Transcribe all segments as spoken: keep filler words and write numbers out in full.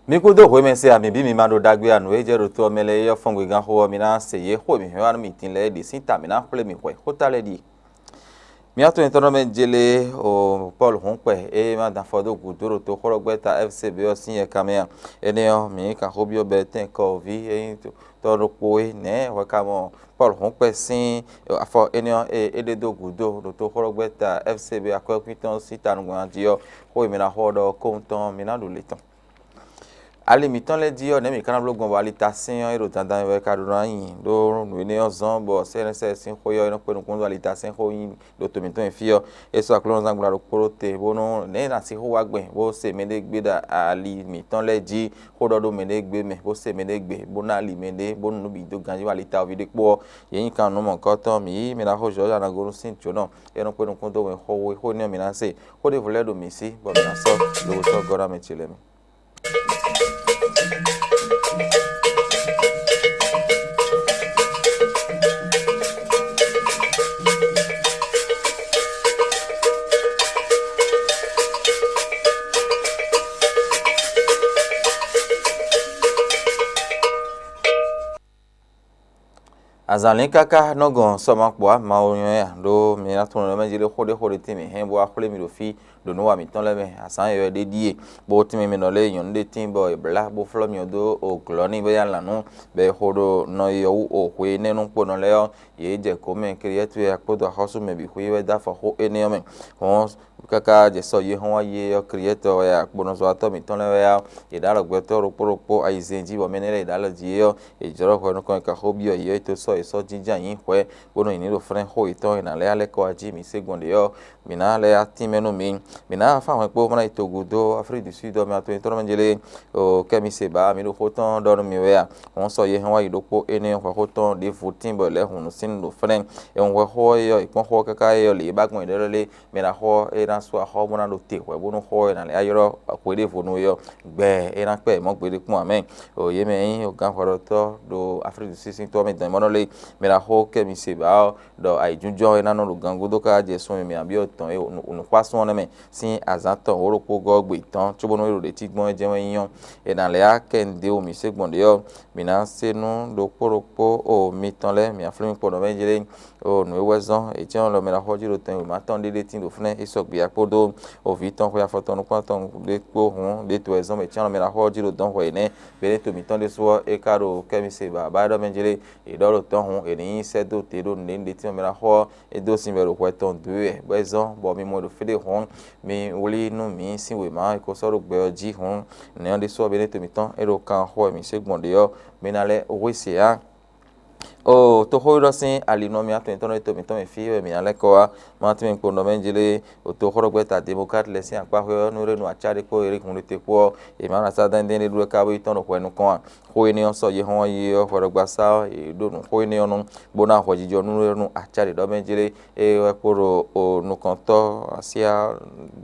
Mi kúdó hwemɛ se a, mi bǐ mi ma ɖo ɖagbe a, nǔ e jɛ ɖo to ɔ́ mɛ lɛ́ɛ é ɔ́ fɔ́n gbe gán xó ɔ́, mi ná se yě xó e mǐ hɛn wá nú mi din lɛ́ɛ é ɖě sín ta mǐ ná xwlé mi hwɛ xó ta lɛ́ɛ ɖíe. Mǐ atɔn nyitɔ́ nɔ mɛ jélé o Pɔ́lu hɔn kpɛ e ma dán afɔ dó gǔdo ɖo toxóɖɔgbɛ́ta F C B ɔ́ sín yɛ kanmɛ a? Énɛ́ ɔ́, mǐ kan xó byɔ́ Bɛtɛ́n kɔví e nyí tɔ́ ɖokpó é nɛ̌ hwɛ ka mɔ Pɔ́lu hɔn kpɛ sín afɔ énɛ́ ɔ́ e é ɖe dó gǔdo ɖo toxóɖɔgbɛ́ta F C B akwɛ́kwín tɔn sín ta nukɔn jí ɔ́, xó e mǐ ná xɔ ɔ́ ɖɔ kóhun tɔn ɔ́, mǐ ná ɖu lě tɔn. Ali mǐtɔn lɛ́ɛ jí ɔ́, nɛ̌ mǐ ka ná bló gbɔn bɔ alitasɛ́n ɔ́ e ɖo dandan wɛ ka ɖó ná nyi? Ɖó nǔ énɛ́ ɔ́ zɔ́n bɔ sɛ́nɛsɛ́ sín xwé ɔ́ e nɔ kpé nukúnnú alitasɛ́n xó nyi ɖo to mǐtɔn e fí ɔ́, é sɔ́ aklúnɔzán gbla ɖokpó ɖó te, bónú nɛ̌ è nǎ sixú wá gbɛn bó se mɛɖé gbé ɖo ali mǐtɔn lɛ́ɛ jí, xó ɖɔ ɖó mɛɖé gbé mɛ, bó se mɛɖé gbé, bó ná ali mɛɖé, bónú nǔ bǐ dó ganjí wɛ alitaví ɖé kpó ɔ́, yě nyi kan nǔ mɔ̌hunkɔtɔn. Mǐ yí mǐ ná xo Zɔ̌ Anago nú sín jǒnɔ, é nɔ kpé nukúnnú dó wɛn xó xó énɛ́ ɔ́ mǐ ná se. Xó ɖěvo lɛ́ɛ ɖo mǐ sí, bɔ mǐ ná sɔ́ lobo sɔ́ gɔ́ ɖó amɛ ce lɛ́ɛ mɛ. Azǎn lin káká nɔ gɔn sɔ́ ma kpɔ́ ǎ, Mawu nyɔ́ ɛ ǎ, ɖó mi ná tunwun nǔ mɛ jí ɖé xó ɖé xó ɖé tín mǐ hɛn bó wá xwlé mi ɖo fí ɖo nǔ wa mǐtɔn lɛ́ɛ mɛ. Azǎn yɔ̌yɔ́ ɖé ɖíe, bó tín mɛ mi nɔ lɛ́ɛ nyɔ̌nu ɖé tín bɔ è blǎ bó flɔ́ myɔ dó glɔ̌ n'i bɔ é nya lan nǔ, bɔ è xo ɖo nɔ e ɔ́ wú o. Hwe énɛ́ nú kponɔ lɛ́ɛ ɔ́, yě jɛ gǒ mɛ, Kliyɛ́tu e kpódó axɔ́sú mɛ bǐ xwí wɛ dó afɔ xó énɛ́ ɔ́ mɛ. Hɔn káká jɛ sɔ́ yé hɔn wá yé ɔ́, Kliyɛ́tɔ wɛ a, kponɔzɔ́watɔ́ mǐtɔn lɛ́ɛ wɛ a, yě ɖó alɔ gbɛtɔ́ ɖokpó ɖokpó ayizɛ́n jí, bɔ mɛ énɛ́ lɛ́ɛ yě ɖó alɔ jí é ɔ́, yě jlɔ́ hwɛ nukɔn e ka xó byɔ́ yě ɔ́, è to sɔ́ yě sɔ́ jínjɔ́n ayǐ hwɛ̌, bónú yě ní ɖo flɛ́n xó yětɔn e nǎ lɛ́ yá lɛ́ kɔ wá jí mǐ se gbɔn ɖě ɔ́, mǐ ná lɛ́ yá tínmɛ nú mi. Mǐ ná fá hwɛ̌n kpó bó ná yi togun dó Aflíki du Súdu ɔ́ mɛ, atɔn nyitɔ́ mɛ jlé o kɛ́mi se bǎ, mǐ ɖo xó tɔn ɖɔ nú mi wɛ a? Hɔn sɔ́ yé hɛn wá yi ɖokpó énɛ́ hwɛxó tɔn ɖěvo tín bɔ è lɛ́ hun nǔ sín ɖo flɛ́n. È hun hwɛxó ɔ́ é ɔ́, è kpɔ́n xó ɔ́ káká é ɔ́ lě e ba gbɔn yě ɖɔ lé, mɛ ná xɔ é ná sú axɔ́ bó ná ɖo te hwɛ̌ bónú xɔ é ná lɛ́ ylɔ́ hwe ɖěvo nú é ɔ́, gbɛ é ná kpɛ mɔ̌ gbeɖé kpɔ́n ǎ mɛ. O yě mɛ nyí gǎnhwɛɖɔtɔ́ ɖo Aflíki du Súsíntɔ́ mɛ dɔn mɔ́ nɔ lé, mɛ ná xó kɛ́mi se bǎ ɔ́, ɖɔ ayǐjínjɔ́n e ná nɔ ɖo gangúdo ká jɛ sun e mǐ ná byɔ́ tɔn e nǔxwásún ɔ́ nɛ́ mɛ sín azǎn tɔn wǒ ɖokpó gɔ́ gbe tɔn, cóbónú é ɖo ɖě cí gbɔn é jɛ́n wɛ nyí ɔ́, è nǎ lɛ́ yá kɛ nǔɖé wú mǐ se gbɔn ɖě ɔ́, mǐ ná se nú ɖokpó ɖokpó o mitɔn lɛ́ɛ, mǐ ná flín mi kpo nɔ mɛ jlé. O nǔ e wɛ zɔ́n è jɛ́n lɔ mɛ ná xɔ jí ɖo tɛn wěma tɔn ɖé ɖé tín ɖo fínɛ́, é sɔgbe ǎ kpódó o vǐ tɔn xwe afɔ tɔn nukún atɔn ɖé kpó hǔn, ɖětɔ́ wɛ zɔ́n mɛ cyán lɔ mɛ ná xɔ jí ɖo dɔ̌n hwɛ yě nɛ́. Benɛ́to mǐtɔn ɖésú ɔ́, é ka ɖo kɛ́mi se bǎbá ɖɔ mɛ jlé, è ɖɔ ɖo tɔ́ hun è nǐ nyi sɛ́ dó te ɖó nǔɖé nǔɖé tínmɛ mɛ ná xɔ é dó sin wɛ ɖo hwɛ tɔn dǒ wɛ, bɔ é zɔ́n bɔ mi mɔ ɛ ɖo fí ɖé hɔn, mi wlí nú mǐ sín wěma e ko sɔ́ ɖó gbɛ ɔ́ jí hɔn. Nɛ̌ ɔ́ ɖésú ɔ́, Benɛ́to mǐtɔn é ɖo kan xɔ wɛ mǐ se gbɔn ɖě ɔ́, mi ná lɛ́ hwe se ǎ. O toxóɖɔ sín ali nɔ mì atɔn tɔn to mǐtɔn mɛ fí wɛ mǐ ná lɛ́ kɔ wá. Má tɛ́nmɛ kpo nɔ mɛ jlé o toxóɖɔgbɛ́ta Demokrat lɛ́ɛ sín akpá xwé ɔ́, nú ɖé nu acá ɖé kpó Eric Ŋlute kpó ɔ́, è má ná sá dán dɛn ɖé ɖó ká bó yi tɔn ɖo hwɛ nukɔn a? Xó énɛ́ ɔ́ sɔ́ yě hɔn wá yi ɔ́, hwɛɖɔgbasá ɔ́, yě ɖo nǔ xó énɛ́ ɔ́ nú, bó ná hwɛjijɔ nú ɖé nu acá ɖě ɖɔ mɛ jlé, é wɛ kpo ɖo o nukɔntɔ́ asyá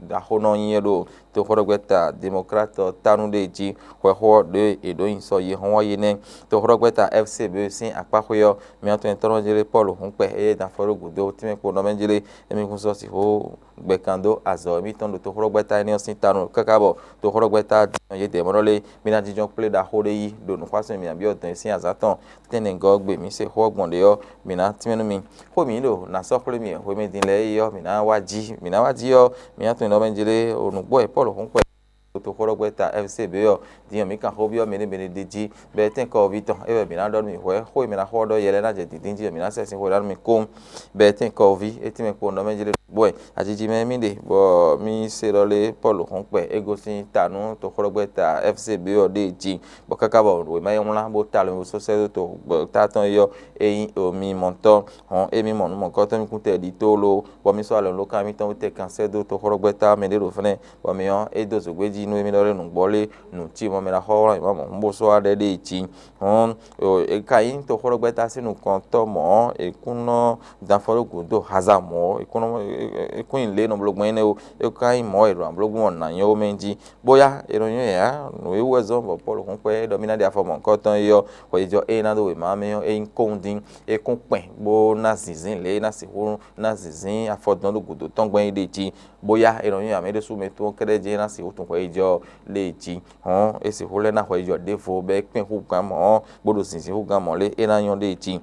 ɖaxónɔ nyí é ɖo toxóɖɔgbɛ́ta Demokrat ɔ́ tánu ɖé jí. Hwɛxó ɔ́ ɖě è ɖǒ nyi sɔ́ yi hɔn wá yi nɛ́. Toxóɖɔgbɛ́ta F C B sín akpá xwé ɔ́, mǐtɔn nyitɔ́ jlé Pɔ́lu hɔn kpɛ, ée dán afɔ ɖó gǔdo tínmɛ kpo nɔ mɛ jlé, émí kún sɔ́ sixú gbɛ kan dó azɔ̌ émítɔn ɖo toxóɖɔgbɛ́ta énɛ́ ɔ́ sín ta nú káká bɔ toxóɖɔgbɛ́ta din ɔ́ yě dɛ mɔ̌ ɖɔ lé, mí ná jínjɔ́n kplé ɖaxó ɖé yí ɖo nǔxwásún e mǐ ná byɔ́ dɔn e sín azǎn tɔn. Tɛ́nnɛgɔ́ ɔ́ gbe mǐ se xó ɔ́ gbɔn ɖě ɔ́, mǐ ná tínmɛ nú mi. Xó mǐ ɖo nǎ sɔ́ xwlé mì hwemɛ din lɛ́ɛ é ɔ́, mǐ ná wá jí. Mǐ ná wá jí ɔ́, mǐ ná tunwun nɔ mɛ jlé o nǔgbó e Pɔ́lu hɔn kpɛ toxóɖɔgbɛ́ta F C B ɔ́, din ɔ́, mǐ kan xó byɔ́ mɛ ɖé mɛ ɖé ɖ'é jí, bɔ é tɛ́n kɔví tɔn, é wɛ mǐ ná ɖɔ nú mǐ hwɛ̌. Xó e mǐ ná xɔ ɔ́ ɖɔ yɛ lɛ́ɛ ná jɛ dǐndín jí, mǐ ná sɛ sín xó ɖɔ nú mi kóŋ, bɔ é tɛ́n kɔví, é tínmɛ kpo nɔ mɛ jlé bɔ mi ɖe, bɔ mi se ɖɔ lé Pɔ́lu hɔn kpɛ é gosín ta nú toxóɖɔgbɛ́ta F C B ɔ́ ɖée jí, bɔ káká bɔ wěma é wlán bó ta lɔnwú sɔ́ sɛ́ dó to gbɔ̌ta tɔn é ɔ́, é nyí omi mɔ̌tɔn. Hɔn émí mɔ nǔ mɔ̌kɔ́tɔn mì kún tɛ ɖi tólo, bɔ mi sɔ́ alɔ ló kan émítɔn wú tɛ kan sɛ́ dó toxóɖɔgbɛ́ta mɛ ɖé ɖo fɛ́nɛ, bɔ mi ɔ́, é dó zǒgbé jí nú émí ɖɔ lé nǔgbɔ́ lé, nǔ cí mɔ mɛ ná xɔ wlán yě má mɔ hǔn bó sɔ́ wá ɖɛ ɖée jí. Hɔn è ka nyí toxóɖɔgbɛ́ta sín nukɔntɔ́ mɔ̌, è kún nɔ dán afɔ ɖó gǔdo haza mɔ̌, è kún nɔ, è kún nyi lě e è nɔ bló gbɔn énɛ́ ó, é ka nyí mɔ̌ è ɖo nǎ bló gbɔn nǎ nyɔ́ ó mɛ jí. Bóyá è nɔ nyɔ́ ɛ ǎ, nǔ e wú wɛ zɔ́n bɔ Pɔ́lu hɔn kpɛ é ɖɔ mì ná ɖe afɔ mɔ̌hunkɔtɔn é ɔ́, hwɛjijɔ e ná ɖó wěma ɔ́ mɛ ɔ́, é nyí kɔ́nwun dín, é kún kpɛn bó ná zǐnzín lě e é ná sixú ná zǐnzín afɔdɔn ɖó gǔdo tɔn gbɔn é ɖe jí. Bóyá è nɔ nyɔ́ ɛ ǎ, mɛ ɖésú mɛ tɔn kɛ́ɖɛ́ jɛ́n é ná sixú tunwun hwɛ yi jɔ ɖe jí hɔn é sixú lɛ́ ná xwɛ jɔ ɖěvo bɔ é kpɛn hú gǎn mɔ̌ bó ɖo zǐnzín hú gǎn mɔ̌ lé é ná nyɔ́ ɖe jí.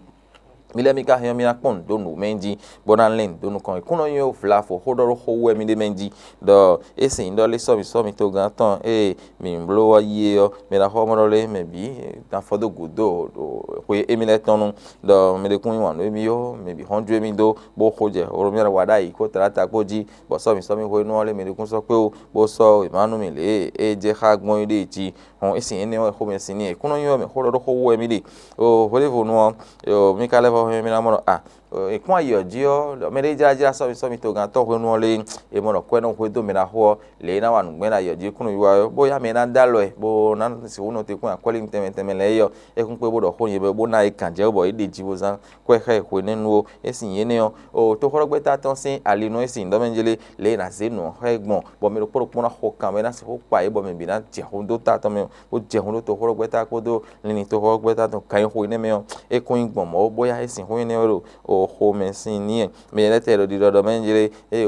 Mi lɛ́ mi ka hɛn ɔ́, mi ná kpɔ́n nǔ dó nǔ mɛ jí, bó ná lɛn nǔ dó nukɔn. È kún nɔ nywɛ́ vlavo xó ɖɔ ɖó xó wú wɛ mi ɖ'é mɛ jí, ɖɔ é sin nyǐ ɖɔ lé sɔ́ mǐ sɔ́ mǐtogán tɔn e mǐ bló ɔ́ yi é ɔ́, mɛ ná xɔ mɔ ɖɔ lé mɛ bǐ ná fɔ dó gǔdo ɖo xwe émí lɛ́ɛ tɔn nu, ɖɔ mɛ ɖé kún yí wǎn nú émí ó, mɛ bǐ xɔ́n jó émí dó, bó xo jɛ Hlomɛ wa ɖ'ayǐ kpó tlǎta kpó jí, bɔ sɔ́ mǐ sɔ́ mì hwenu ɔ́ lé mɛ ɖé kún sɔ́ kpé ó, bó sɔ́ wěma nú mì lě e é jɛ xá gbɔn é ɖe jí. Hɔn é sin énɛ́ ɔ́ wɛ xomɛ sin n'i, è kún nɔ nywɛ́ mɛ xó ɖɔ ɖó xó wú wɛ mí ɖe. O hwelɛ́vɔnu ɔ́, mi ka lɛ́ vɔ hɛn mì ná mɔ ɖɔ a è kún ayǐ ɔ́ jí ɔ́, ɖɔ mɛ ɖé jlá jlá sɔ́ mi sɔ́ mi togán tɔn hwenu ɔ́ lé, è mɔ ɖɔ kwɛ́ nɔ hwedó mɛ ná xo ɔ́, lě e ná wa nǔgbɛ́ ná yɔ jí kún nɔ yíwá ɔ́, bóyá mɛ ná dó alɔ ɛ, bó ná sixú nɔ te kún akwɛ́línu tɛnmɛ tɛnmɛ lɛ́ɛ é ɔ́, é kún kpé bó ɖɔ xó nyi bɔ bó ná é gǎnjɛwú bɔ é ɖeji bó zán kwɛ́ xá ɛ hwenɛ́nu ó. É sin nyí énɛ́ ɔ́, o toxɔ́ɖɔgbɛ́ta tɔn sín ali nú é sin dɔ́mɛjlé lě e è nǎ zé nǔ ɔ́ xá ɛ gbɔn, bɔ mɛ ɖokpó ɖokpó ná xo kan bɔ é ná sixú kpa yě bɔ mɛ bǐ ná jɛ xo dó ta tɔn mɛ, bó jɛ hun ɖó toxóɖɔgbɛ́ta kpódó linlin toxóɖɔgbɛ́ta tɔn kannyixo énɛ́ mɛ ɔ́, é kún nyí gbɔn mɔ̌ bóyá é sixú nyí énɛ́ wɛ ɖo xomɛ sín n'i wɛ. Mɛ lɛ́ɛ tɛ ɖo ɖiɖɔɖɔ mɛ jlé, ée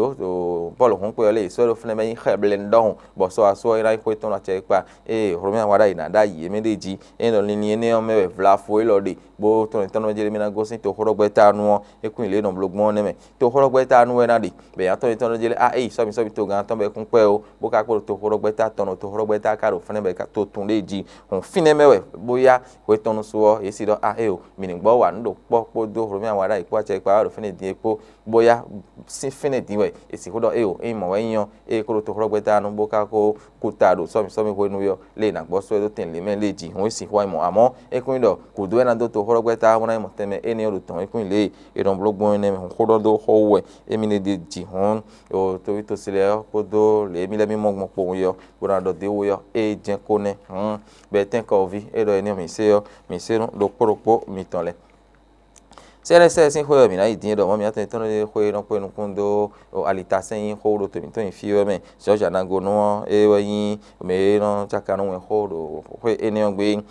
Pɔ́lu hɔn kpé ɔ́ lé è sɔ́ ɖó fúnɛ́ bɔ é nyí xɛblɛ́ndɔhun, bɔ sɔ́ asú ɔ́ é ná yi xwé tɔn nɔ acɛ kpa, ée Hlomɛ wa ɖ'ayǐ ná ɖ'ayǐ é mɛ ɖ'é jí. É nyí ɖɔ linlin énɛ́ ɔ́ mɛ wɛ vlavo élɔ́ ɖe, bó tɔn tɔn jlé mɛ ná gosín toxóɖɔgbɛ́ta nu ɔ́, é kún nyí lě e nɔ bló gbɔn ɔ́ nɛ́ mɛ. Toxóɖɔgbɛ́ta nu wɛ ná ɖe, bɔ è nǎ tɔ́n tɔn jlé á éyi sɔ́ mi sɔ́ mi togán tɔn bɔ é kún kpɛ́ ó, bó ka kpó ɖo toxóɖɔgbɛ́ta tɔn nɔ toxóɖɔgbɛ́ta ka ɖo fɛ́nɛ bɔ è ka to tun ɖ'é jí. Hɔn fínɛ́ mɛ wɛ bóyá hwe tɔn nu su ɔ́, yě si ɖɔ á éyo, mǐ ní gbɔ wa nǔ ɖo kpɔ́ kpódó Hlomɛ wa ɖ'ayǐ kpó acɛ kpa wá ɖo fínɛ́ din é kpó, bóyá sín fínɛ́ din wɛ è sixú ɖɔ éyo, ényí mɔ̌ wɛ nyí ɔ́, ée kó ɖo toxóɖɔgbɛ́ta nu bó ka ko kú ta ɖo sɔ́mi sɔ́mi hwenu ɔ́, lě e è nǎ gbɔ sɔ́ ɛ dó tɛn lě mɛ lě jí hɔn é sixú wá nyí mɔ̌. Amɔ̌ é kún nyí ɖɔ gǔdo wɛ ná dó toxóɖɔgbɛ́ta bó ná nyí mɔ tɛnmɛ énɛ́ ɔ́ ɖo tɔn é kún nyí lě e è nɔ bló gbɔn énɛ́ mɛ hɔn xó ɖɔ dó xó wú wɛ émí ní ɖe jí hɔn. Toví tosí lɛ́ɛ ɔ́ kpódó lě e mí lɛ́ mí mɔ gbɔn kpowun é ɔ́, bó ná ɖɔ dó é wú é ɔ́, é jɛ́n kó nɛ́ hɔn. Bɛtɛ́nkɔví é ɖɔ énɛ́ mǐ se ɔ́, mǐ se nú ɖokpó ɖokpó mitɔn lɛ́ɛ. Sɛ́lɛ́sɛ sín xwé ɔ́, mǐ ná yi din é ɖɔ mɔ̌ mǐtɔn e tɔ́n ɖé xwé nɔ kpé nukún dó alitasɛ́n nyí xó ɖo to mǐtɔn nyi fí wɛ mɛ. Jɔ́ja Nagonu ɔ́, é wɛ nyí mɛ e nɔ cáka nú wɛnxó ɖo xwé énɛ́ ɔ́ gbe.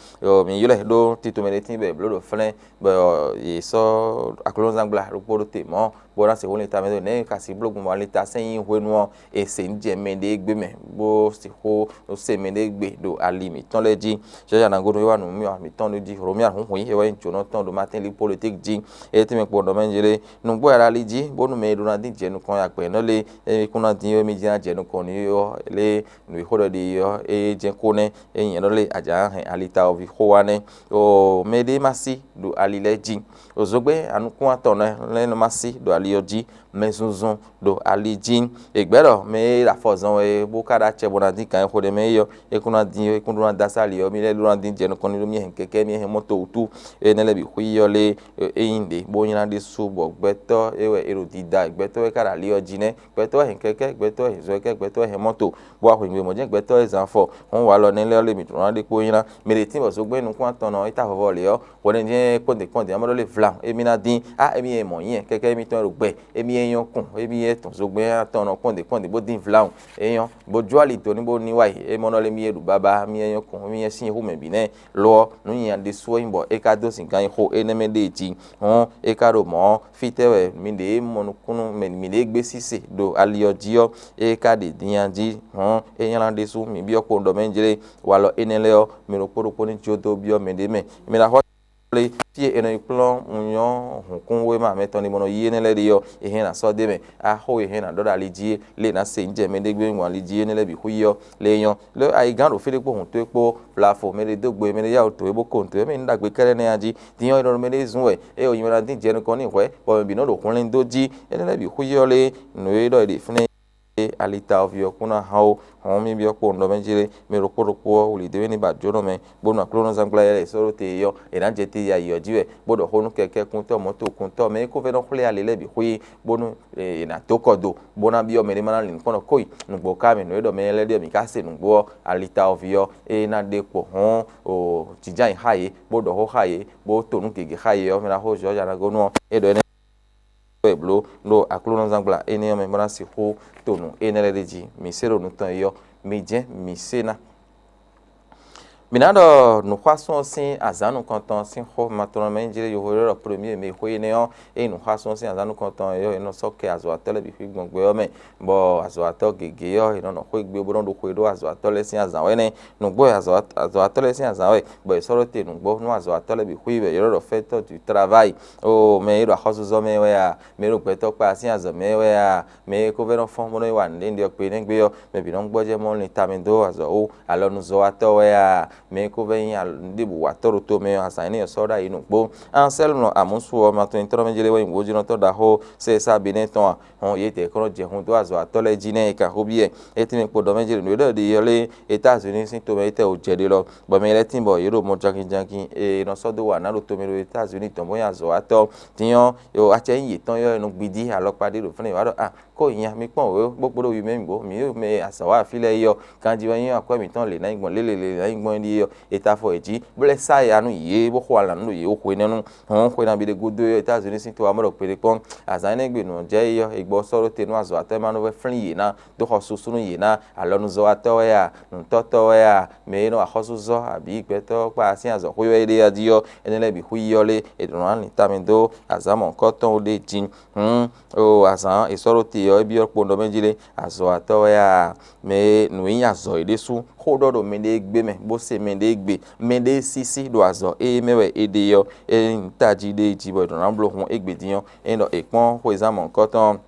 Mǐ ylɔ́ ɛ ɖó tito mɛ ɖé tíin bɔ è blǒ ɖo flɛ́n, bɔ yě sɔ́ aklúnɔzán gbla ɖokpó ɖó te mɔ̌, bó ná sixú lin tamɛ dó nɛ̌ ka sixú bló gbɔn alitasɛ́n nyí hwenu ɔ́, è se nǔ jɛ mɛ ɖé gbé mɛ, bó sixú se mɛ ɖé gbe ɖo ali mǐtɔn lɛ́ɛ jí. Jɔ́ja Nagonu é wá nǔ mǐtɔn ɖó jí Hlomia hǔnhun é wá nyí jǒnɔ tɔn ɖo Martin Luther King jí. É tɛ́nmɛ kpo ɖɔ mɛ jlé nǔgbó e ɖo ali jí, bónú mɛ e ɖó ná dín jɛ nukɔn nyi agbɛ̌nɔ lé, é kún ná dín é mí jlá jɛ nukɔn n'i ɔ́, lé nǔ e xó ɖɔ ɖe é ɔ́, é jɛ́n xó nɛ́, é nyí ɛnɔ́ lé ajǎ hɛn ali ta ɔ́ ví xó wá nɛ́. Oo, mɛ ɖé ma sí ɖo ali lɛ́ɛ jí. Zogbɛ́n anukún atɔn lɛ́ɛ nɔ ma sí ɖo ali ɔ́ jí, mɛ zunzun ɖo ali jí. È gbɛ̌ ɖɔ mɛ e ɖo afɔ zɔn wɛ é bó ka ɖo acɛ bó ná dín kan e xo ɖɛ mɛ é ɔ́, é kún ná dín é kún ɖó ná dó asá ali ɔ́, mí lɛ́ɛ ɖó ná dín jɛ nukɔn ní ɖó mí hɛn kɛkɛ́ mí hɛn mɔto wútu. Énɛ́ lɛ́ɛ bǐ xwí ɔ́ lé é nyí ɖě bó nylá ɖésú bɔ gbɛtɔ́ é wɛ è ɖo dida, gbɛtɔ́ é ka ɖo ali ɔ́ jí nɛ́, gbɛtɔ́ é hɛn kɛkɛ́, gbɛtɔ́ é hɛn zɔn kɛkɛ́, gbɛtɔ́ é hɛn mɔto, bó wá xweyǐgbe mɔ̌ jɛ́n gbɛtɔ́ é zán afɔ. Hɔn wǎ lɔ nɛ́ lɛ́ɛ ɔ́ lé mǐ ɖó ná ɖe kpó nyí ná. Mɛ ɖě tín bɔ zogbɛ́n nukún atɔn nɔ é ta vɔvɔ lě ɔ́, hwenɛ́ jɛ́n kpɔ́ndě kpɔ́ndě ɔ́ mɔ ɖɔ lé vlaun émí ná dín, á émí e mɔ̌ nyí ɛ kɛkɛ́ émítɔn e ɖo gbɛ, émí e nyɔ́ kún, émí e tɔn zogbɛ́n atɔn nɔ kpɔ́ndě kpɔ́ndě bó dín vlaun é nyɔ́, bó jó ali dǒ ní bó ní wá yi, é mɔ nɔ lé mí e ɖo bábá, mí e nyɔ́ kún, mí e sín xú mɛ bǐ nɛ́. Lo ɔ́, nǔ nyinya ɖésú wɛ nyí bɔ é ka dó zǐngán nyi xó énɛ́ mɛ ɖée jí. Hɔn é ka ɖo mɔ̌ ɔ́, fítɛ́ wɛ mǐɖée mɔ nukúnnú mɛ mǐɖée gbé síse ɖo ali ɔ́ jí ɔ́, é ka ɖe din nya jí. Hɔn é nylá ɖésú mǐ byɔ́ kpowun ɖɔ mɛ jlé walɔ énɛ́ lɛ́ɛ ɔ́, mɛ ɖokpó ɖokpó ní jó dó byɔ́ mɛɖé mɛ. Mɛ ná xɔ lé fí e è nɔ yi kplɔ́n un nyɔ́ hǔnkúnwéma mɛtɔn ní bó nɔ yí énɛ́ lɛ́ɛ ɖe ɔ́, è hɛn ná sɔ́ d'é mɛ. Axó e hɛn ná ɖɔ ɖo ali jí é, lě e ná se nyí jɛ mɛɖé gbé gbɔn ali jí énɛ́ lɛ́ɛ bǐ xwí ɔ́, lě e nyɔ́. Lě ayigán ɖo fí ɖé kpó hǔn towe kpó, vlavo mɛ ɖé dó gbe mɛ ɖé yá wǔ towe bó ko nǔ towe mɛ ní ɖagbe kɛ́ɖɛ́ nɛ́ a jí. Din ɔ́, è nɔ ɖo mɛ ɖé zun wɛ, ée ò nyi mɛ ná dín jɛ nukɔn n'i hwɛ̌, bɔ mɛ bǐ nɔ ɖo hwlɛ́n dó jí. Énɛ́ lɛ́ɛ bǐ xwí ɔ́ lé nǔ e ɖɔ è ɖe fínɛ́ é, ali ta ɔ́ ví ɔ́ kún ná hán ó. Hɔn mì byɔ́ kpowun ɖɔ mɛ jlé, mɛ ɖokpó ɖokpó ɔ́ wlǐ dó é ní ba jǒnɔ mɛ, bónú aklúnɔzán gbla yɛ lɛ́ sɔ́ ɖó te é ɔ́, è nǎ jɛ te yi ayǐ ɔ́ jí wɛ, bó ɖɔ xó nú kɛkɛ́kuntɔ́, mɔ̌tokuntɔ́, mɛ e kó vɛ́ nɔ xwlé ali lɛ́ɛ bǐ xwí, bónú è nǎ dó kɔ do, bó ná byɔ́ mɛɖé ma ná lin nukɔn ɖɔ kóyi, nǔgbó ka mɛ nǔ e ɖɔ mɛ lɛ́ɛ ɖe ɔ́, mǐ ka se nǔgbó ɔ́, ali ta ɔ́ ví ɔ́, é ná ɖe kpɔ̌ hɔn o jǐjǎnyi xá yě, bó ɖɔ xó xá yě, bó to nǔ gěgé xá yě ɔ́, mɛ ná xó Jɔ̌ja ná gɔ́ nú ɔ́, é ɖɔ énɛ́ wɛ blǒ ɖo aklúnɔzán gbla énɛ́ ɔ́ mɛ bó ná sixú to nǔ énɛ́ lɛ́ɛ ɖ'é jí. Mǐ se ɖo nǔ tɔn e ɔ́, mi jɛ́n mǐ se ná. Mǐ ná ɖɔ nǔxwásún ɔ́ sín azǎn nukɔntɔn sín xó matɔn mɛ jlé yovo ɖɔ premier mɛ xwé énɛ́ ɔ́, ényí nǔxwásún ɔ́ sín azǎn nukɔntɔn ɔ́, é nɔ sɔ́ kɛ azɔ̌watɔ́ lɛ́ɛ bǐ xwí gbɔn gbɛ ɔ́ mɛ, bɔ azɔ̌watɔ́ gěgé ɔ́, è nɔ nɔ xwé gbe bó nɔ́ ɖo xwe ɖó azɔ̌watɔ́ lɛ́ɛ sín azǎn wɛ nɛ́. Nǔgbó azɔ̌watɔ́ lɛ́ɛ sín azǎn wɛ, bɔ è sɔ́ ɖó te nǔgbó nú azɔ̌watɔ́ lɛ́ɛ bǐ xwí wɛ è nɔ ɖɔ fɛ́tɔ́ du travail. O mɛ e ɖo axɔ́súzɔ mɛ wɛ a, mɛ e ɖo gbɛtɔ́ kpa sín azɔ̌ mɛ wɛ a, mɛ e ko vɛ́ nɔ fɔ́n bó nɔ́ yi wa nǔɖé ɖɔ kpe nɛ́ gbé ɔ́, mɛ bǐ nɔ́ gbɔjɛ́ mɔ lintamɛ dó azɔ̌ wú. Alɔnuzɔ́watɔ́ wɛ a, mɛ e ko vɛ́ nyí nǔɖébǔwatɔ́ ɖo tomɛ ɔ́, azǎn énɛ́ ɔ́ sɔ́ ɖ'ayǐ nǔgbó. Ansɛ́lmɔ Amɔ̌su ɔ́, ma tɔn nyitɔ́ mɛ jlé wɛ nyí wǒjínɔtɔ́ ɖaxó Sɛsábinɛ́ tɔn a? Hɔn yědɛɛ kɔn nɔ jɛ hun dó azɔ̌watɔ́ lɛ́ɛ jí nɛ́ è kan xó byɔ́ ɛ. É tín mɛ kpo ɖɔ mɛ jlé nǔ e ɖɔ ɖi ɔ́ lé Étazini sín tomɛ é tɛ wǒ jɛ ɖe lɔ, bɔ mɛ lɛ́ɛ tín bɔ yě ɖo mɔ jankin jankin e è nɔ sɔ́ dó wa ná ɖo tomɛ ɖo Étazini tɔn bó nyí azɔ̌watɔ́. Din ɔ́, acɛ nyí yětɔn yɔ́ e nɔ gbidí alɔkpa ɖé ɖo fínɛ́ wá ɖɔ a kó nya mi kpɔ́n wǒ bó kpódó wi mɛ mi bǒ mi yó mɛ azɔ̌ wá afí lɛ́ɛ yi ɔ́, ganjí wɛ nyí akwɛ́ mǐtɔn lě ná nyí gbɔn lě lě lě ná nyí gbɔn é ɖíe ɔ́, è ta afɔ yě jí, bó lɛ́ sá ya nú yě bó xo alǎ nú ɖo yě wú hwenɛ́nu. Hɔn xwe nabí ɖé gúdo é Étazini sín to wá mɔ ɖɔ kpé ɖé kpɔ́n. Azǎn énɛ́ gbe nǔ ɔ́ jɛ é ɔ́, è gbɔ sɔ́ ɖó te nú azɔ̌watɔ́ e ma nɔ vɛ́ flín yě ná dó xɔ susu nú yě ná, alɔnuzɔ́watɔ́ wɛ a, nǔtɔ́tɔ́ wɛ a, mɛ e nɔ axɔ́súzɔ́ abǐ gbɛtɔ́ kpa sín azɔ̌ xwé wɛ é ɖe ɔ́ jí ɔ́, énɛ́ lɛ́ɛ bǐ xwí yi ɔ́ lé, è nɔ ná lin tamɛ dó azǎn mɔ̌hunkɔtɔn ɖé jí. Hǔn o azǎn e sɔ́ ɖó te ɔ́, é byɔ́ kpowun ɖɔ mɛ jí lé, azɔ̌watɔ́ wɛ a, mɛ e nǔ nyí azɔ̌ é ɖésú xó ɖɔ ɖo mɛɖée gbé mɛ, bó se mɛɖée gbe, mɛɖée sísí ɖo azɔ̌ e mɛ wɛ è ɖe ɔ́, é nyí tají ɖé jí bɔ è ɖǒ ná bló hun égbé dín ɔ́, é nyí ɖɔ è kpɔ́n xwezán mɔ̌hunkɔtɔn ɔ́,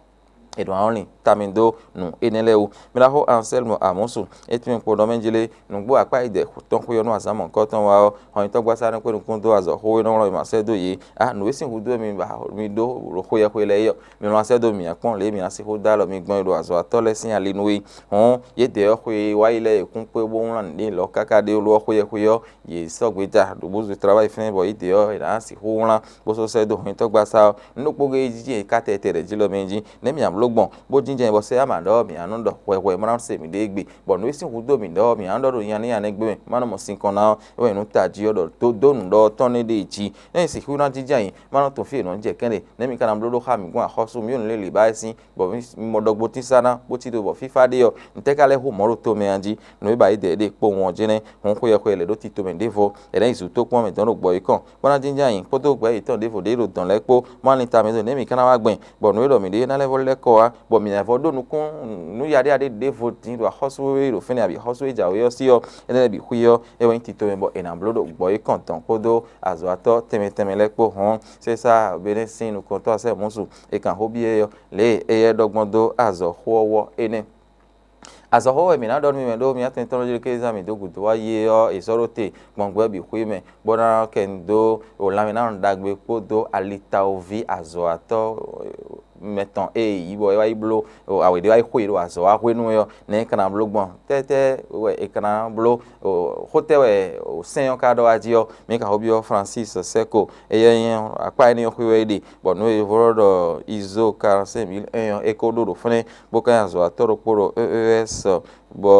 è ɖǒ ná lin tamɛ dó nǔ énɛ́ lɛ́ɛ wú. Mɛ ɖaxó Ansɛ́lmu Amɔ̌su, é tín mɛ kpo ɖɔ mɛ jí lé, nǔgbó akpá yi dɛ tɔn xwé ɔ́ nú azǎn mɔ̌hunkɔtɔn wá ɔ́, hɔnnyitɔ́gbasá nɛ́ kpé nukún dó azɔ̌ xó e nɔ wlán wěma sɛ́ dó yě. A nǔ e sín hudó mi ba mi ɖó ɖo xweyɛxwe lɛ́ɛ é ɔ́, mi wlán sɛ́ dó mǐ ǎ kpɔ́n lě e mǐ ná sixú dó alɔ mi gbɔn e ɖo azɔ̌watɔ́ lɛ́ɛ sín ali nú é. Hɔn yědɛɛ ɔ́ xwe e wá yi lɛ́ɛ è kún kpé bó wlán nǔɖé lɔ káká ɖé ló ɔ́ xweyɛxwe ɔ́, yě sɔ́ gbeta ɖo bó zwe tlawá yi fínɛ́ bɔ yědɛɛ ɔ́ è nǎ sixú wlán bó sɔ́ sɛ́ dó hɔnnyitɔ́gbasá ɔ́. Nǔ ɖokpó géé jí è ká tɛtɛ ɖě jí lɔ mɛ jí, nɛ̌ mǐ nǎ bló gbɔn, bó jínjɔ́n bɔ sɛ́ ama ɖɔ mǐ nǎ nɔ ɖɔ hwɛhwɛ ma ná se mǐɖée gbe, bɔ nǔ e sín hudó mǐ ɖɔ mǐ nǎ ɖɔ ɖo nyanín nyaní gbé mɛ, ma nɔ mɔ sinkɔn ná ɔ́, é wɛ nyí nǔ tají ɔ́ ɖɔ dó dó nǔ ɖɔ ɔ́ tɔn nɛ́ ɖe jí. Nɛ́ è sixú ná jínjɔ́n ayǐ, ma nɔ tunwun fí e nǔ ɔ́ jɛ kɛ́n ɖe, nɛ̌ mi ka ná bló ɖó xá mǐ gbɔn axɔ́sú mǐ ɖo nǔ lě lě ba wɛ sín, bɔ mǐ mɔ ɖɔgbo tín sá ná bó cí do bɔ fífá ɖe ɔ́, ntɛ́ ka lɛ́ hú mɔ̌ ɖo tomɛ a jí? Nǔ e ba yí dɛ é ɖe kpowun ɔ́ jɛ́nɛ́, hǔn xweyɛxwe lɛ̌ ɖó tito mɛ ɖěvo, è nǎ yi zǔtókpɔ́n mɛ dɔn ɖo gbɔ yěkɔn, bó ná jínjɔ́n ayǐ kpódó gbɛ̌ yětɔn ɖěvo ɖě ɖo dɔ̌n lɛ́ɛ kpó, má lin tamɛ dó nɛ̌ mǐ ka ná wá gbɛn, bɔ nǔ e ɖɔ mǐ ɖe ná lɛ́ vɔ lɛ́ kɔ wá, bɔ mǐ ná vɔ ɖó nukún nǔ yaɖéyaɖé ɖěvo din ɖo axɔ́sú e ɖo fínɛ́ abǐ xɔ́sú e jǎwe ɔ́ sí ɔ́, énɛ́ lɛ́ɛ bǐ xwí ɔ́, é wɛ nyí tito mɛ bɔ è nǎ bló ɖo gbɔ yěkɔn dɔn kpódó azɔ̌watɔ́ tɛnmɛ tɛnmɛ lɛ́ɛ kpó. Hɔn Sésar Benɛ́ sín nukɔntɔ́ Asɛ́mɔ̌su è kan xó byɔ́ ɛ ɔ́, lě e éyɛ́ ɖɔ gbɔn dó azɔ̌xó ɔ́ wú ɔ́, énɛ́. Azɔ̌xó wɛ mǐ ná ɖɔ nú mi mɛ ɖó mi atɛn tɔn jló kézán mǐ dó gǔdo wá yi é ɔ́, è sɔ́ ɖó te gbɔn gbɛ bǐ xwé mɛ, bó ná kɛ nu dó lanmɛ ná nɔ ɖagbe kpódó alitawoví azɔ̌watɔ́ mɛ tɔn e yǐ bɔ é wá yi bló awě ɖé wá yi xo e ɖo azɔ̌ wá hwenu é ɔ́, nɛ̌ é ka ná bló gbɔn? Tɛ́tɛ́ wɛ è ka ná bló? Xó tɛ́ wɛ sɛ́n ɔ́ ka ɖɔ wá jí ɔ́, mi ka xó byɔ́ Francis Sɛ́ko, éyɛ́ nyí akpá énɛ́ ɔ́ xwé wɛ é ɖe, bɔ nǔ e yovó ɖɔ izo quarante-cinq mille un ɔ́, é ko ɖó ɖo fínɛ́, bó ka nyí azɔ̌watɔ́ ɖokpó ɖo E E S, bɔ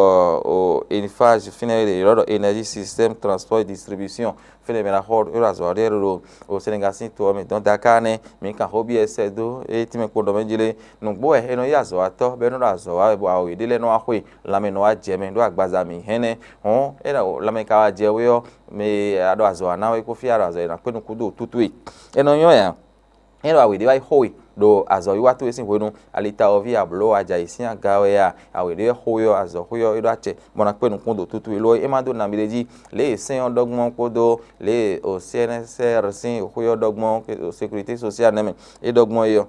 o Eiffage fínɛ́ e è ylɔ́ ɖɔ Énergie Système Transport et Distribution, fínɛ́ mɛ ná xɔ é ɖo azɔ̌ ɖé ɖo o Senegal sín to ɔ́ mɛ dɔn Dakar nɛ́, mǐ kan xó byɔ́ ɛ sɛ́ dó é tínmɛ kpo ɖɔ mɛ jí lé. Nǔgbó wɛ é nɔ yí azɔ̌watɔ́ bɔ é nɔ ɖo azɔ̌ wa wɛ bɔ awě ɖé lɛ́ɛ nɔ wá xwe, lanmɛ nɔ wá jɛ mɛ ɖó agbaza mǐ hɛn nɛ́. Hɔn é ɖo lanmɛ ka wá jɛ wé ɔ́, mɛ e a ɖo azɔ̌ wa ná wɛ kpó fí a ɖo azɔ̌ e ná kpé nukún dó wǔtútú e. É nɔ nyɔ́ ɛ a? É ɖo awě ɖé wá yi xo we ɖo azɔ̌wiwa towe sín hwenu, ali ta ɔ́ ví ablǒ ajayi sín aga wɛ a? Awě ɖé wɛ xo we ɔ́, azɔ̌xwé ɔ́, é ɖó acɛ bɔ ná kpé nukún ɖo tútú we, lo ɔ́, é ma dó nǎ mi ɖ'é jí. Lě e sɛ́n ɔ́ ɖɔ gbɔn kpódó lě e o C N S R sín xwé ɔ́ ɖɔ gbɔn, sécurité sociale nɛ́ mɛ é ɖɔ gbɔn é ɔ́,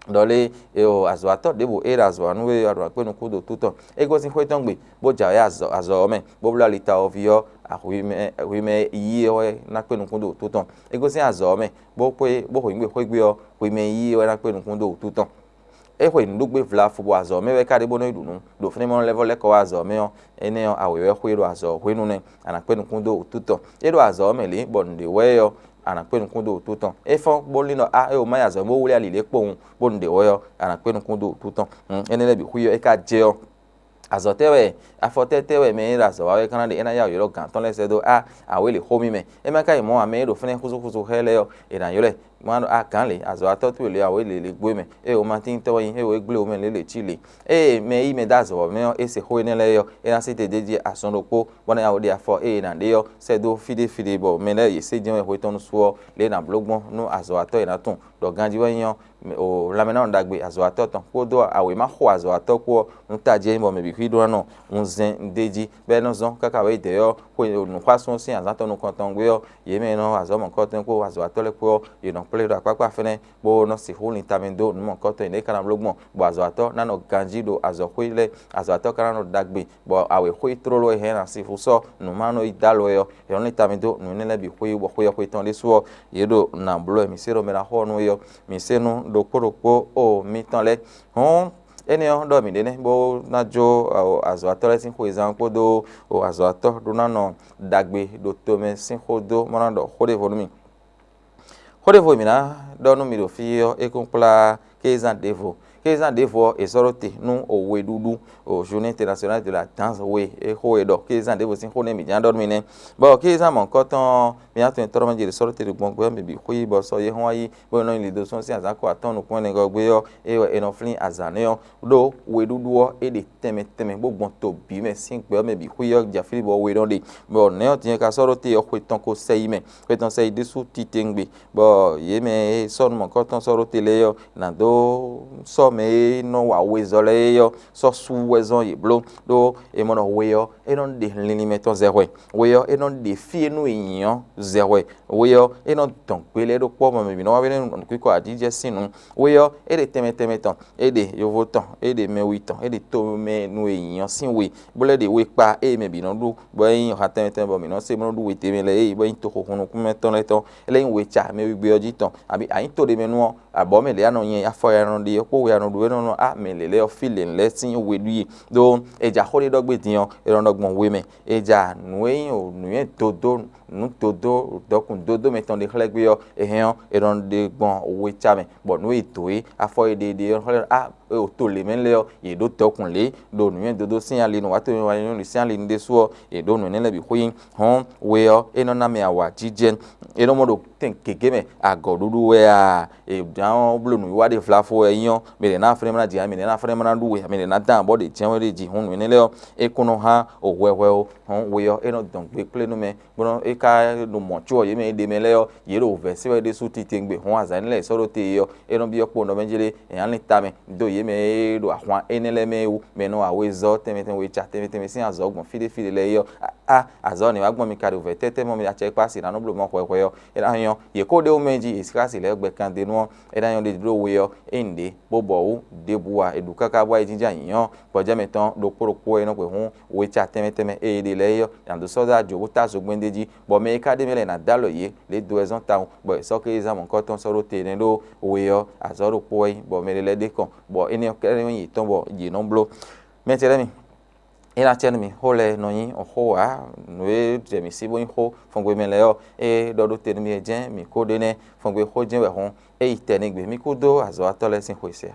ɖɔ lé e o azɔ̌watɔ́ ɖěbǔ e ɖo azɔ̌ wa nú we ɔ́, a ɖǒ ná kpé nukún ɖo tó tɔn. É gosín xwé tɔn gbe, bó jǎwe azɔ̌ azɔ̌ ɔ́ mɛ, bó bló ali ta ɔ́ ví ɔ́, ahwi mɛ hwi mɛ yí ɔ́ wɛ ná kpé nukún ɖo tó tɔn. É gosín azɔ̌ ɔ́ mɛ, bó xwé bó xweyǐgbe xwé gbe ɔ́, hwi mɛ yí wɛ ná kpé nukún ɖo wǔtu tɔn. É xwe nǔɖugbé vlafu bɔ azɔ̌ mɛ wɛ ka ɖe bó nɔ́ yi ɖu nǔ ɖo fínɛ́ mɛ lɛ́ vɔ lɛ́ kɔ wá azɔ̌ mɛ ɔ́, énɛ́ ɔ́, awě wɛ xwé ɖo azɔ̌ hwenu nɛ́, a nǎ kpé nukún dó wǔtu tɔn. É ɖo azɔ̌ mɛ lě bɔ nǔɖé wɛ ɔ́, a nǎ kpé nukún dó wǔtu tɔn. É fɔ́n bó lín ɖɔ á é wǒ má yi azɔ̌ bó wlí ali lě kpowun bó nǔɖé wɛ ɔ́, a nǎ kpé nukún dó wǔtu tɔn. Hǔn énɛ́ lɛ́ɛ bǐ xwí ɔ́, é ka jɛ ɔ́, azɔ̌ tɛ́ wɛ, afɔ tɛ́ tɛ́ wɛ mɛ e ɖo azɔ̌ wa wɛ é ka ná ɖe é ná yá wǔ ylɔ́ gǎn tɔn lɛ́ɛ sɛ́ dó á, awě lě xó mì mɛ. É má ka yi mɔ̌ ǎ, mɛ e ɖo fínɛ́ xúzúxúzú xá ɛ lɛ́ɛ ɔ́, è nǎ ylɔ́ ɛ. Má ɖɔ agǎn lě, azɔ̌watɔ́ towe lě, awě lě lě gbó mɛ, eye wǒ ma tín tɔ́ wɛ nyí, eye wǒ é gblé wǒ mɛ lě lě cí lě. Eye mɛ e yí mɛ dó azɔ̌ mɛ ɔ́, é se xó énɛ́ lɛ́ɛ ɔ́, é ná sí te d'é jí azɔn ɖokpó, bɔ é ná ya wǒ ɖe afɔ eye è nǎ ɖe ɔ́ sɛ́ dó fí ɖé fí ɖé, bɔ mɛ lɛ́ɛ yě sé jɛ́n wɛ hwetɔ́nu su ɔ́, lě e è nǎ bló gbɔn nú azɔ̌watɔ́ e ná tunwun ɖɔ ganjí wɛ nyí ɔ́, o lanmɛnánɔ ɖagbe azɔ̌watɔ́ tɔn kpódó awěmáxo azɔ̌watɔ́ kpó ɔ́, nú tají é nyí bɔ mɛ bǐ xwí ɖó ná nɔ wunzɛn d'é jí, bɔ é nɔ zɔ́n káká wědɛɛ ɔ́, xwe nǔxwásún ɔ́ sín azǎn tɔn nukɔntɔn gbe ɔ́, yě mɛ e nɔ azɔ̌ mɔ̌hunkɔtɔn kpó azɔ̌watɔ́ lɛ́ɛ kpó ɔ́, yě nɔ kplé ɖo akpákpá fɛ́nɛ, bó nɔ sixú lin tamɛ dó nǔ mɔ̌hunkɔtɔn e yě ka ná bló gbɔn, bɔ azɔ̌watɔ́ ná nɔ ganjí ɖo azɔ̌xwé lɛ́ɛ, azɔ̌watɔ́ ka ná nɔ ɖagbe, bɔ awěxwé tlóló e hɛn ná sixú sɔ́ nǔ ma nɔ yi dó alɔ wɛ ɔ́, è nɔ lin tamɛ dó nǔ énɛ́ lɛ́ɛ bǐ xwé yi, bɔ xwé ɔ́ xwé tɔn ɖésú ɔ́, yě ɖo nǎ bló wɛ. Mǐ se ɖɔ mɛ ná xɔ nú é ɔ́, mǐ se nú ɖokpó ɖokpó o mitɔn lɛ́ɛ. Hɔn, énɛ́ ɔ́ ɖɔ mǐ ɖe nɛ́ bó ná jó azɔ̌watɔ́ lɛ́ɛ sín xwezán kpódó azɔ̌watɔ́ ɖó ná nɔ ɖagbe ɖo tomɛ sín xó dó, bó ná ɖɔ xó ɖěvo nú mì. Xó ɖěvo e mǐ ná ɖɔ nú mi ɖo fí ɔ́, é kún kplá kézán ɖěvo. Kézán ɖěvo ɔ́, è sɔ́ ɖó te nú weɖúɖú, o Journée Internationale de la Danse we, é xó e ɖɔ kézán ɖěvo sín xó nɛ́ mǐ ján ɖɔ nú mi nɛ́. Bɔ kézán mɔ̌hunkɔtɔn ɔ́, mǐ ná tunwun tɔ́rɔ́mɛjí ɖě sɔ́ ɖó te ɖo gbɔn gbé ɔ́ mɛ bǐ xwí, bɔ sɔ́ yě hɔn wá yi, bó nɔ nyi lido sɔ́ sín azǎn ko atɔ́ɔ́n nukún ɛnɛ gɔ́ gbé ɔ́, é wɛ è nɔ flín azǎn nɛ́ ɔ́. Ɖó weɖúɖú ɔ́, é ɖe tɛnmɛ tɛnmɛ bó gbɔn to bǐ mɛ sín gbɛ ɔ́ mɛ bǐ xwí ɔ́ jɛ fí bɔ we nɔ ɖe. Bɔ nɛ̌ ɔ́ din e ka sɔ́ ɖó te ɔ́, xwe tɔn ko sɛ yi mɛ, xwe tɔn sɛ yi ɖésú titewungbe, bɔ yě mɛ e sɔ́ nú mɔ̌hunkɔtɔn sɔ́ ɖó te lɛ́ɛ ɔ́, nǎ dó sɔ́ mɛ e nɔ wa wezɔ́ lɛ́ɛ é ɔ́, sɔ́ sú wɛ zɔ́n yě bló, ɖó è mɔ ɖɔ we ɔ́, é nɔ ɖe linlin mɛ tɔn zɛ hwɛ. We ɔ́, é nɔ ɖe fí e nú è nyi ɔ́ zɛ hwɛ. We ɔ́, é nɔ dɔn gbe lɛ́ɛ ɖó kpɔ́ mɔ mɛ bǐ nɔ wá wɛ nú nǔkíkɔ ajíjɛ sín nǔ. We ɔ́, é ɖe tɛnmɛ tɛnmɛ tɔn, é ɖe yovo tɔn, é ɖe mɛwi tɔn, é ɖe tomɛ nú è nyi ɔ́ sín we, bó lɛ́ ɖe we kpa ée mɛ bǐ nɔ ɖu, bɔ é nyí ha tɛnmɛ tɛnmɛ bɔ mǐ nɔ se bó nɔ ɖu we tɛnmɛ lɛ́ɛ, ée bɔ é nyí toxo hunnukúnmɛtɔ́ lɛ́ɛ tɔn, é lɛ́ nyí we ca mɛwigbé ɔ́ jí tɔn, abǐ a nyǐ to ɖé mɛ nú ɔ́, abɔ̌ mɛ lě a nɔ nyɛ afɔ ya nɔ ɖe ɔ́ kpó we a nɔ ɖu é nɔ nɔ a mɛ lě lɛ́ɛ ɔ́ fí lě lɛ́ɛ sín we ɖu yi. Ɖó è ja xó ɖé ɖɔ gbé din ɔ́, è nɔ ɖɔ gbɔn we mɛ. È ja nǔ e nyí nǔnywɛ́ dodó, nǔ dodó, dɔkun dodó mɛ tɔn ɖé xlɛ́ gbé ɔ́, è hɛn ɔ́, è nɔ ɖe gbɔn we ca mɛ, bɔ nǔ e è dǒ é, afɔ e ɖe ɖe ɔ́ xlɛ́ a o to lě mɛ lɛ́ɛ ɔ́, yě ɖó dɔkun lě ɖo nǔnywɛ́ dodó sín ali nú wǎ to e wá nyɔ́ lǐ sín ali nú ɖésú ɔ́, yě ɖó nǔ énɛ́ lɛ́ɛ bǐ xwé nyí. Hɔn we ɔ́, é nɔ ná mɛ awǎjijɛ. É nɔ mɔ ɖo tɛn gěgé mɛ agɔ̌ɖuɖu wɛ a? È dǎn ɔ́ bló nǔwiwa ɖé vlafo wɛ é nyí ɔ́, mɛ ɖě ná fɛ́nɛ ná jǐ, mɛ ɖě ná fɛ́nɛ ná ɖu we, mɛ ɖě ná dán abɔ̌ ɖě jɛ́n wɛ ɖé jǐ, hǔn nǔ énɛ́ lɛ́ɛ ɔ́, é kún nɔ hán o hwɛhwɛ ó. Hɔn we ɔ́, é nɔ dɔn gbe kplé nú mɛ, bó nɔ́ é ka ɖo mɔ̌ có ɔ́, yě mɛ e ɖe mɛ lɛ́ɛ ɔ́, yě ɖo vɛ̌ se wɛ ɖésú titewungbe, hɔn azǎn énɛ́ lɛ́ɛ è sɔ́ ɖó te é ɔ́, é nɔ byɔ́ kpo nɔ mɛ jlé, è nǎ lin tamɛ dó yě mɛ e ɖo ahwan énɛ́ lɛ́ɛ mɛ é wú, mɛ e nɔ wa wezɔ́ tɛnmɛ tɛnmɛ, we ca tɛnmɛ tɛnmɛ sín azɔ̌ gbɔn fí ɖé fí ɖé lɛ́ɛ é ɔ́, a azɔ̌ ɔ́, nǐ wá gbɔn mi ka ɖo vɛ̌ tɛ́tɛ́ mɔ mi acɛkpá si nǎ nɔ bló mɔ hwɛhwɛ ɔ́, é ná nyɔ́. Yě ko ɖ'é wú mɛ jí, yě sixá si lɛ́ gbɛ kan d'é nu ɔ́, é ná nyɔ́ ɖe bló we ɔ́, é nyí ɖě bó bɔ wú ɖěbǔ ǎ, è ɖu káká bó wá yi jínjɔ́n ayǐ nyɔ́. Gbɔjɛ́ mɛtɔn ɖokpó ɖokpó e nɔ xweyǐhún we ca tɛnmɛ tɛnmɛ e è ɖe lɛ́ɛ é ɔ́, è nǎ dó sɔ́ dó ajo bó tá zogbɛ́n d'é jí, bɔ mɛ e ka ɖ'é mɛ lɛ́ɛ ná dó alɔ yě lě dó wɛ zɔ́n tawun, bɔ è sɔ́ kézán mɔ̌hunkɔtɔn sɔ́ ɖó te nɛ́ ɖó we ɔ́, azɔ̌ ɖokpó wɛ nyí, bɔ mɛ ɖé lɛ́ɛ ɖ'é kɔn, bɔ énɛ́ ɔ́ kɛ́ɖɛ́ nyí yětɔn bɔ yě nɔ bló. Mɛ ce lɛ́ɛ mi, é ná cɛ nú mi, xó lɛ́ɛ nɔ nyí xó ǎ, nǔ e jɛ mǐ sí bó nyí xó fɔngbe mɛ lɛ́ɛ ɔ́, é ɖɔ ɖó te nú mi wɛ jɛ́n mǐ ko ɖó énɛ́, fɔngbe xó jɛ́n wɛ hɔn, é yi tɛ n'i gbe, mí kúdó azɔ̌watɔ́ lɛ́ɛ sín xwe se ǎ.